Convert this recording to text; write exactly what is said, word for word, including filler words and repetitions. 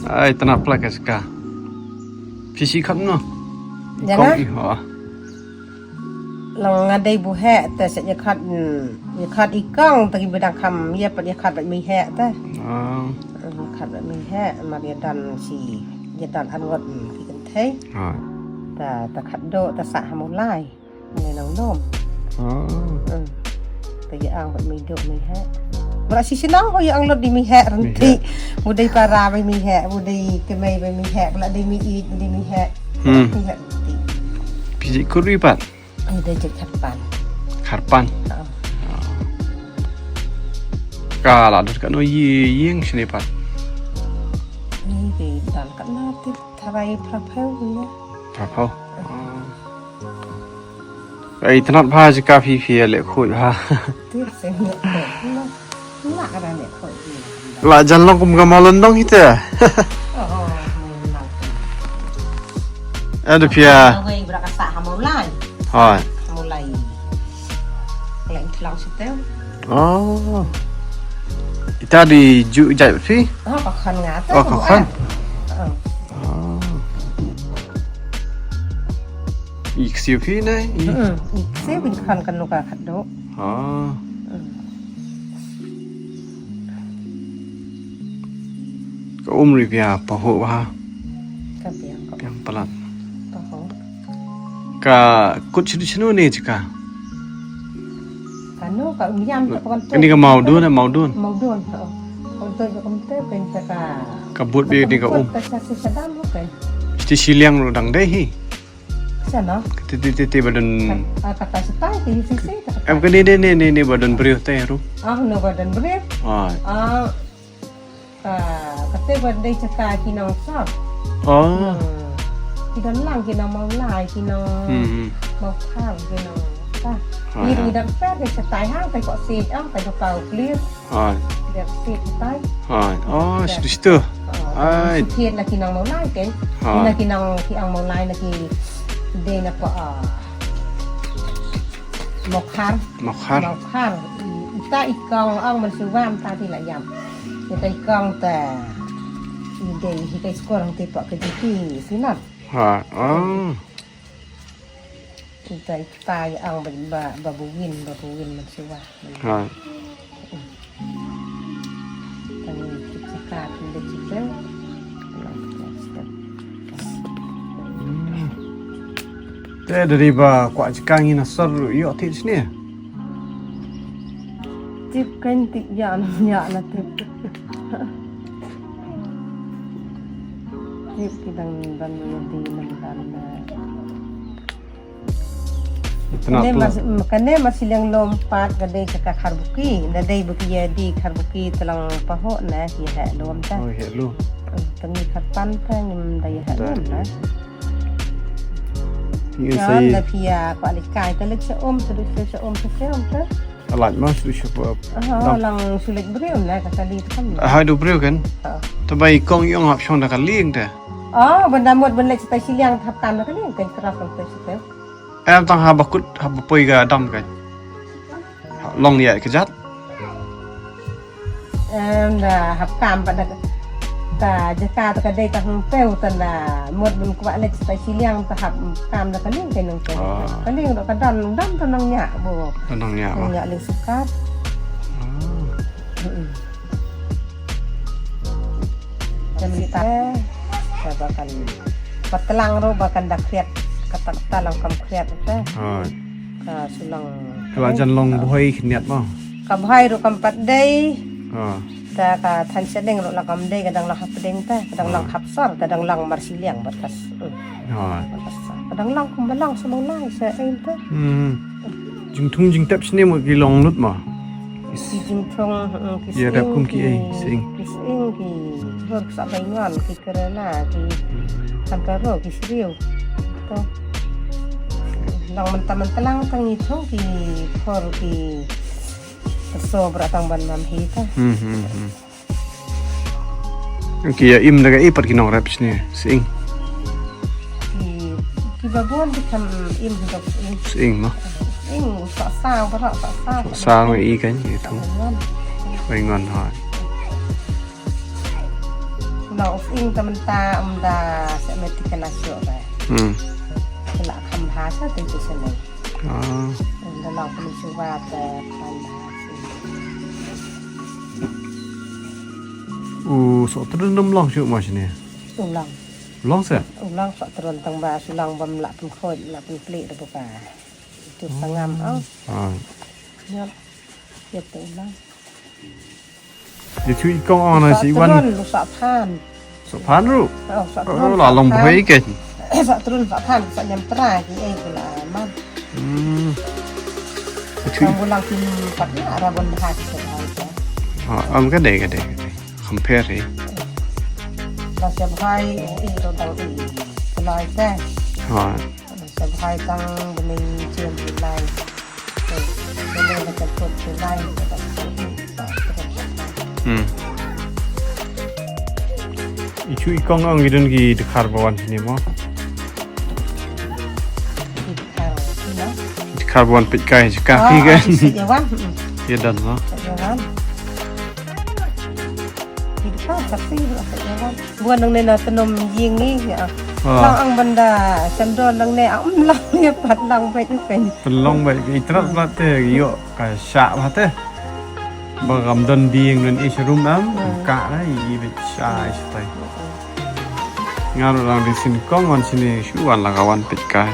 Ai, tana plak ka ska. Phi shi kham no. Jangan. Kong i ho. Long nga dei bu heh te sa ya khat, mm, ya khat i kong te ki bidang kham ya pat ya khat bat mi heh te. Ah. Ya khat bat mi heh mar ya dan si ya dan an ngot, mm, ki kynthei. Ah. Ta ta khat do ta sa ha Mawlai. Ngi nang dom. Ah. Hmm. Te ya ang bat mi do mi heh. Mara si sinang ho ya ang lot di mi heh renti. Bu dei para bai mi heh, bu dei kemai bai mi heh, bula dei mi it, bu dei mi heh. Hmm. Mi heh renti. Phi jit kuri pat. Ai dei jit kharpan. Kharpan. Ah. Ka la dot ka no yi ying sini pat. Ni dei dan ka na tip tharai prapeu ni. Prapeu. Ai tnat bha jaka phi phi le khuid bha. Tip sing le khuid. La ra le khuid. La jan long kum ka malon dong hite. Oh, oh. Ada pia. Hoi bra ka sa ha Mawlai. Hoi. Ha Mawlai. Kala intlang site. Oh. Ita di ju jai phi. Oh, ka khan nga ta. Oh, ka khan. Oh. I ksiu phi ne? I ksiu phi khan kan luka khat do. Ah. Ka um ri pia paho ha. Ka biang ka biang palat. Paho. Ka kut chidu chinu ne chika. Kanu ka um yam ka kan. Ini ka maudun, maudun. Maudun. Ka um te ka um te ka. Ka but bi ni ka um. Ka sa si sadam ho ka. Sti siliang ru dang dei hi. Sana. Ti ti ti ti badon. Ah, kata setai ti si si. Em kani ne ne ne ne badon briew te ru. Ah, no badon briew. Ah. Ah, ka kate badai chaka ki nong sor. Oh. Ki don lang ki nong Mawlai ki nong. Hmm. Mawkhar ki nong. Ah. Ni ni dan per ki setai ha tai ko si ang tai ko pau clear. Hai. Dia fit tai. Hai. Oh, situ situ. Hai. Situ la ki nong Mawlai kan. Hai. Na ki nong ki ang Mawlai na ki dei na pa. Mawkhar. Mawkhar. Mawkhar. Ita ikong ang mensuwam tadi la yam. Ita ikong ta. Ide hi kai skor ang tipa ke jiki sinar. Ha. Oh. Ita ita ang ba ba buwin ba buwin mensuwa. Ha. Te dari ba kwah jaka ngi na sor ïoh tip sini. Tip kan tip ya na ya na tip. Tip ki dang ban di nang dan. Kane mas kane mas iliang lom pat ka dei ka kharbuki na dei buki ya di kharbuki telang paho na hi ha lom ta. Oh hi lom. Tangi kharpan ta ngim da ya ha lom na. Ni sai na pia kwa likai ta lek sa om sa duk sa om sa om ta. Alaj ma su shu pa. Aha, lang su lek briew na ka kali tu kan. Aha, du briew kan. Tabai kong yong hap shong da kali ta. Oh, benda mut benda lek sa tai siliang hap kan da kali kan terap lang tai sa tai. Em tang ha bakut ha bapoi ga dam kan. Long ni ai kejat. Em da hap kam pa da ta jaka ta ka dei ta hung teu ta da mut bun kwah lek ta siliang ta hap kam da ka ling kai nang teu. Ka ling da ka dan dan ta nang nya bo. Ta nang nya. Nang nya ling sukat. Jam ni te, ka ba kan patlang ro ba kan da kriat, kata kata lang kam kriat te. Ka sulang. Ka la jan long bhoi khniat mo. Ka bhoi ro kam pat dei. Ta ka than sedeng ro la kam dei ka dang lang hap deng te, ka dang lang hap sor, ka dang lang mar siliang batas. Ka dang lang kum ba lang sa long lai sa ei te. Jingthung jingtep sini mo ki long lut mo. Ki jingthung ki sing ki sing ki hur sa bai ngan ki kerana ki kan karo ki sriu. To. Lang mentah mentah lang tang itu ki hur ki so beratang ban mam hi ta. Ki ïa im da ka i pat ki nongrep sini sing. Ki babun ki kam im da sing. Sing ma. Sing sa sa bara sa sa. Sa ngi i kan i thung. Bai ngon ha. Long of ing ta mynta um da se me ti kana sio ba. Hmm. Kila kham bha sa tu tu sene. Ah. Um da long pun sio ba ta kham bha si. U so trun dum long sio ma sini. U long. Long se? U long so trun tang ba si long bam la pun khoi la pun kli da buka. Tu sangam au. Ah. Nyot. Yet tu long. Di chui kong ong na si wan. Sa tron lu sa phan. Sa phan ru. Oh, sa tron. Oh, la long bhoi ke. Sa tron sa phan sa nyam tra ki eh ki la man. Hmm. Di chui. Kong bulang kin pat na ra bon bha ki sa phan sa. Ah, am ka dei ka dei ka dei. Compare eh. La sa bhai eh ro dang eh. Kelai te. Ha. Sa bhai tang bneng chen lai. Bneng ka chen put chen lai. Hmm. I chu i kong ong i don ki dkhar ba wan sini mo. Dkhar ba wan peit kai jaka phi kan. Ya wan. Ya don mo. Ya wan. Buan nang ne na tenom ying ngi ya. Lang ang banda sendon nang ne am lang ne pat lang bai pen. Tenom bai itrat pat te yo ka sha pat te. Ba gam don ding don is rum am ka na i bai sha is tai. Ngar lang di sin kong wan sini shu wan la ka wan peit kai.